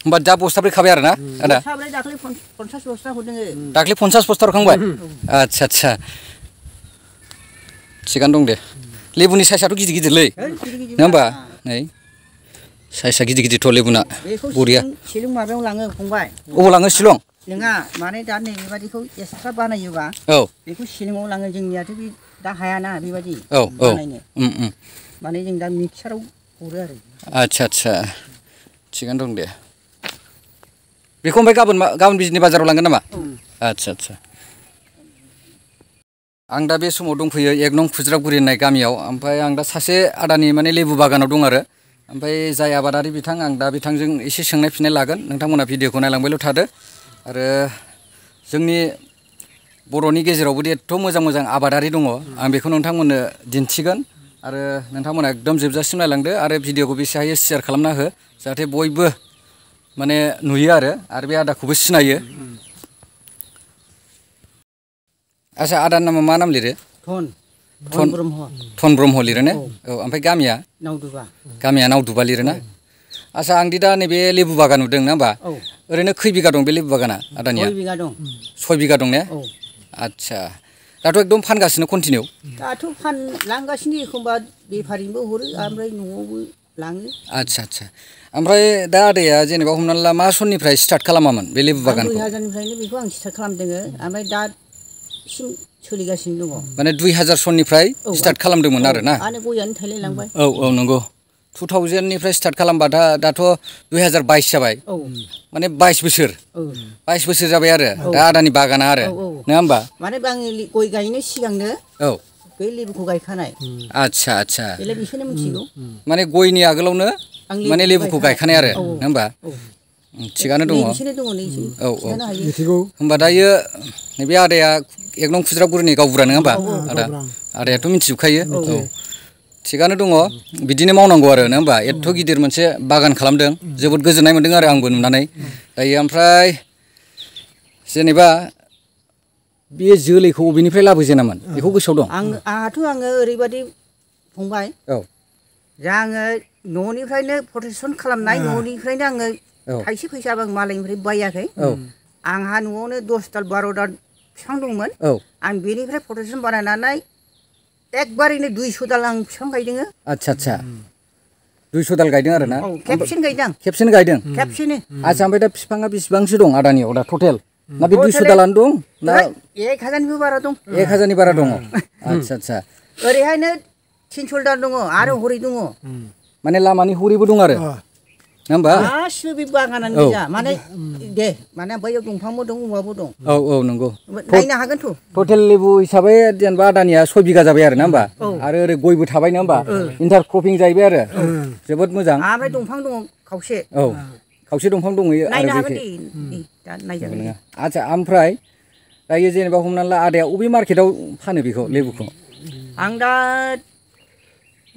होमबा दा बस्थाब्रै खाबाय आरो ना आदा बस्थाब्रै दाख्लै 50 बस्ता हरदों दाख्लै 50 बस्ता हरखांबाय आच्छा आच्छा थिगानो दं दे लेबुनि साइसआथ' गिदिर गिदिरलै नङा होमबा नै साइसआ गिदिर गिदिरथ' लेबुना बरिया शिलं माबायाव लाङो फंबाय अबाव लाङो शिलं नङा माने दा नै बेबादिखौ एक्सट्रा बानायोबा औ बेखौ शिलंआव लाङो जोंनियाथ' बे दा हायाना बेबादि औ औ बानायनो माने जों दा मिक्साराव हरो आरो आच्छा आच्छा थिगानो दं दे बेखौ ओमफ्राय गाबोन बिजनि बाजाराव लांगोन नामा आच्छा आच्छा आं दा बे समाव दंफैयो 1 नं खुज्रागुरि होननाय गामियाव ओमफ्राय आं दा सासे आदानि माने लेबु बागानाव दं आरो ओमफ्राय जाय आबादारि बिथां आं दा बिथांजों एसे सोंनाय फिननाय लागोन नोंथांमोना भिडिअखौ नायलांबायल' थादो आरो जोंनि बर'नि गेजेरावबोदि एथ' मोजां मोजां आबादारि दङ आं बेखौ नोंथांमोननो दिन्थिगोन आरो नोंथांमोना एकदम जोबजासिम नायलांदो आरो भिडिअखौ बेसे हायो शेयार खालामना हो जाहाथे बयबो माने नुयो आरो बे आदाखौबो सिनायो आच्छा आदानि नामा मा नाम लिरो धन ब्रह्म लिरो ने औ ओमफ्राय गामिया नावदुबा लिरो ना आच्छा आं दि दा नैबे लेबु बागान नुदों ना होमबा ओरैनो खै बिगा दं बे लेबु बागाना आदानिया 6 बिगा दं ने आच्छा दाथ' एकदम फानगासिनो कन्टिनिउ दाथ' लांगासिनो एखमबा बेफारिनोबो हरो ओमफ्राय न'आवबो लाङो आच्छा आच्छा ओमफ्राय दा आदाया जेनेबा हमनानै ला मा सननिफ्राय स्टार्ट खालामामोन बे लेबु बागानखौ 2000निफ्रायनो बेखौ आं स्टार्ट खालामदों ओमफ्राय दा सिम सोलिगासिनो दङ माने 2000 सननिफ्राय स्टार्ट खालामदोंमोन आरो ना आरो गयानो थायलाय लांबाय औ औ नंगौ 2000निफ्राय स्टार्ट खालामबा दाथ' 2022 जाबाय माने 22 बोसोर जाबाय आरो दा आदानि बागाना आरो नङा होमबा माने आं गय गायनो सिगांनो औ बे लेबुखौ गायखानाय आच्छा आच्छा बेलाय बिसोरनो मिथिगौ माने गयनि आगोलावनो माने लेबुखौ गायखानाय आरो नङा होमबा थिगानो दङ औ औ होमबा दायो नैबे आदाया 1 नं खुज्रागुरिनि गावबुरा नङा होमबा आदायाथ' मिथिजोबखायो औ थिगानो दङ बिदिनो मावनांगौ आरो नङा होमबा एथ' गिदिर मोनसे बागान खालामदों जोबोद गोजोननाय मोन्दों आरो आंबो नुनानै दायो ओमफ्राय जेनेबा बे जोलैखौ बबेनिफ्राय लाबोजेनामोन बेखौ गोसोआव दं आंहाथ' ओरैबादि फंबाय औ आङो न'निफ्रायनो प्रटेकसन खालामनाय न'निफ्रायनो आङो थाइसे फैसाबो आं मालायनिफ्राय बायाखै आंहा न'आवनो 10 दाल 12 दाल बिफां दंमोन आं बेनिफ्राय प्रटेकसन बानायनानै एकबारैनो 200 दाल आं बिफां गायदों आच्छा आच्छा 200 दाल गायदों आरो ना खेबसेनो गायदों खेबसेनो आच्छा ओमफ्राय दा बिफाङा बेसेबांसो दं आदानियाव दा टटेल ना बे 200 दालानो दं ना 1000निबो बारा दं 1000नि बारा दङ आच्छा आच्छा ओरैहायनो 300 दाल दङ आरो हरै दङ माने लामानि हरैबो दं आरो नङा होमबा गासिबो बे बागानानो गोजा माने दे माने बैयाव दंफांबो दं औवाबो दं औ औ नंगौ नायनो हागोनथ' टटेल लेबु हिसाबै जेनेबा आदानिया 6 बिगा जाबाय आरो ना होमबा आरो ओरै गयबो थाबाय नङा होमबा इन्टार क्रपिं जाहैबाय आरो जोबोद मोजां ओमफ्राय दंफां दङ खावसे औ खावसे दंफां दंहैयो नायनो हागोन दे दा नायजागोन आच्छा ओमफ्राय दायो जेनेबा हमनानै ला आदाया अबे मार्केटाव फानो बेखौ लेबुखौ आं दा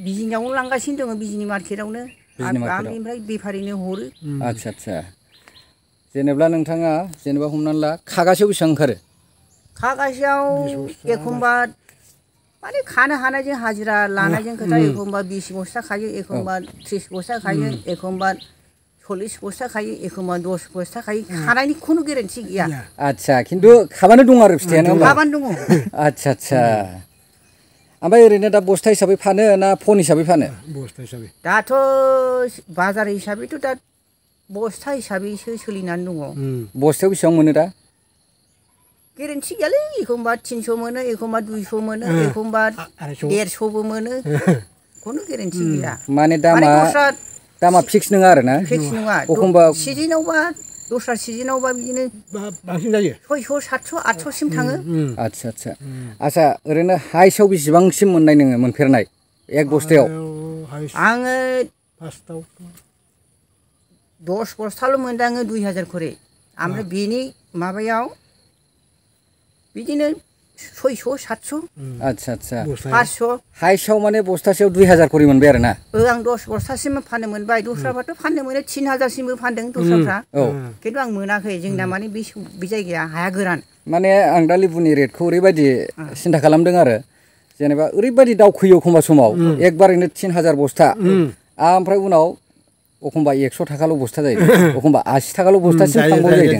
बिजिनियावनो लांगासिनो दङ बिजिनि मार्केटावनो ओमफ्राय बेफारिनो हरो आच्छा आच्छा जेनेबा नोंथाङा जेनेबा हमनानै ला खागासेयाव बेसेबां ओंखारो खागासेयाव एखमबा माने खानो हानायजों हाजिरा लानायजों खोथा एखमबा 20 बस्ता खायो एखमबा 30 बस्ता खायो एखमबा 40 बस्ता खायो एखमबा 10 बस्ता खायो खानायनि खुनु गेरेन्थि गैया आच्छा खिन्थु खाबानो दं आरो फिथाइया नङा होमबा खाबानो दङ आच्छा आच्छा ओमफ्राय ओरैनो दा बस्ता हिसाबै फानो ना फन हिसाबै फानो बस्ता हिसाबै दाथ' बाजार हिसाबैथ' दा बस्ता हिसाबैसो सोलिनानै दङ बस्तायाव बेसेबां मोनो दा गेरेन्थि गैयालै एखमबा 300 मोनो एखमबा 200 मोनो एखमबा 150बो मोनो खुनु गेरेन्थि गैया माने दामा फिक्स नङा आरो ना फिक्स नङा एखमबा सिजनावबा दस्रा सिजनावबा बिदिनो बांसिन जायो 600 700 800 सिम थाङो आच्छा आच्छा आच्छा ओरैनो हाइसाव बेसेबांसिम मोननाय नोङो मोनफेरनाय एक बस्तायाव आङो फार्स्टआव 10 बस्ताल' मोनदाङो 2000 खरि ओमफ्राय बेनि माबायाव बिदिनो 600 700 आच्छा आच्छा 500 हाइसाव माने बस्तासेयाव 2000 खरि मोनबाय आरो ना आं 10 बस्तासिम फाननो मोनबाय दस्राफ्राथ' फाननो मोनो 3000 सिमबो फानदों दस्राफ्रा खिन्थु आं मोनाखै जोंना माने बे जायगाया हाया गोरान माने आं दा लेबुनि रेटखौ ओरैबायदि सिन्था खालामदों आरो जेनेबा ओरैबायदि दावखोयो एखमबा समाव एकबारैनो 3000 बस्ता ओमफ्राय उनाव एखमबा 100 थाखाल' बस्ता जायो एखमबा 80 थाखाल' बस्तासिम थांगौ जायो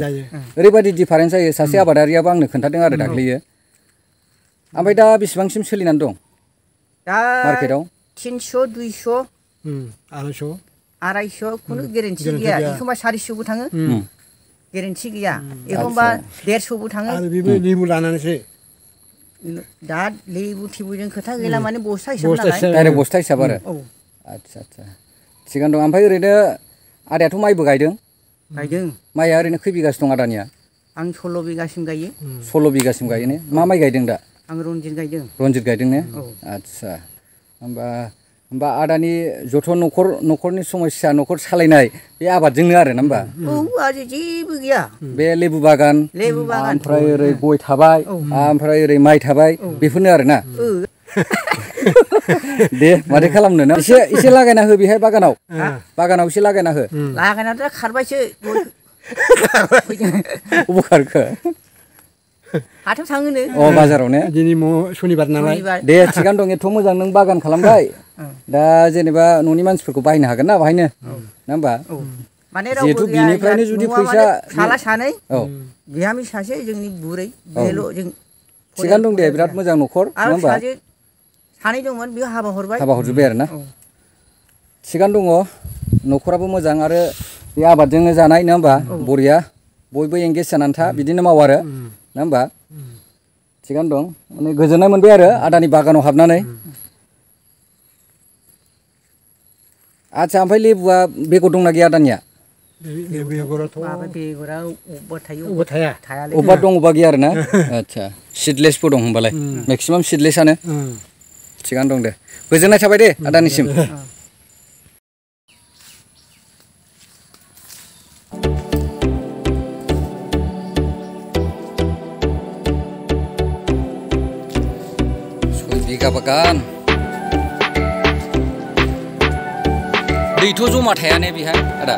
ओरैबायदि डिफारेन्स जायो सासे आबादारियाबो आंनो खोन्थादों आरो दाख्लैयो ओमफ्राय दा बेसेबांसिम सोलिनानै दं दा मार्केटाव 300 200 250 खुनु गेरेन्टि गैया एखमबा 400 बो थाङो गेरेन्टि गैया एखमबा 150 बो थाङो आरो बेबो लेबु लानानैसो दा लेबु थिबुजों खोथा गैला माने बस्ता हिसाब नालाय डाइरेक्ट बस्ता हिसाब आरो आच्छा आच्छा थिगानो दं ओमफ्राय ओरैनो आदायाथ' माइबो गायदों माइया ओरैनो खै बिगासो दं आदानिया आं 16 बिगासिम गायो 16 बिगासिम गायो ने मा माइ गायदों दा आं रनजित गायदों ने आच्छा होमबा आदानि जथ' न'खरनि समस्या न'खर सालायनाय बे आबादजोंनो आरो ना होमबा औ आरो जेबो गैया बे लेबु बागान ओमफ्राय ओरै गय थाबाय ओमफ्राय ओरै माइ थाबाय बेफोरनो आरो ना दे माथो खालामनो ना एसे लागायना हो बेहाय बागानाव एसे लागायना हो लागायनाथ' खारबायसो अबाव खारखो हाथायाव थाङोनो बाजाराव ने दिनै सनिबार नालाय दे थिगानो दं एथ' मोजां नों बागान खालामबाय दा जेनेबा न'नि मानसिफोरखौ बायनो हागोन ना बाहायनो ना होमबा जिहेथु बिनिफ्रायनो जुदि फैसा साला सानै बिहामजो सासे जोंनि बुरै बेल' जों थिगानो दं दे बिराद मोजां न'खर नङा होमबा सानै दंमोन बेयो हाबा हरजोब्बाय आरो ना थिगानो दङ न'खराबो मोजां आरो बे आबादजोंनो जानाय नङा होमबा बरिया बयबो एंगेज जानानै था बिदिनो माव आरो ना होमबा थिगानो दं माने गोजोननाय मोनबाय आरो आदानि बागानाव हाबनानै आच्छा ओमफ्राय लेबुआ बेगर दंना गैया आदानिया बेगरा अबेबा थायो अबेबा दं अबेबा गैया आरो ना आच्छा सिडलेसबो दं होनबालाय मेक्सिमाम सिडलेसआनो थिगानो दं दे गोजोननाय थाबाय दे आदानिसिम बिगा बागान दैथ' जमा थाया ने बेहाय आदा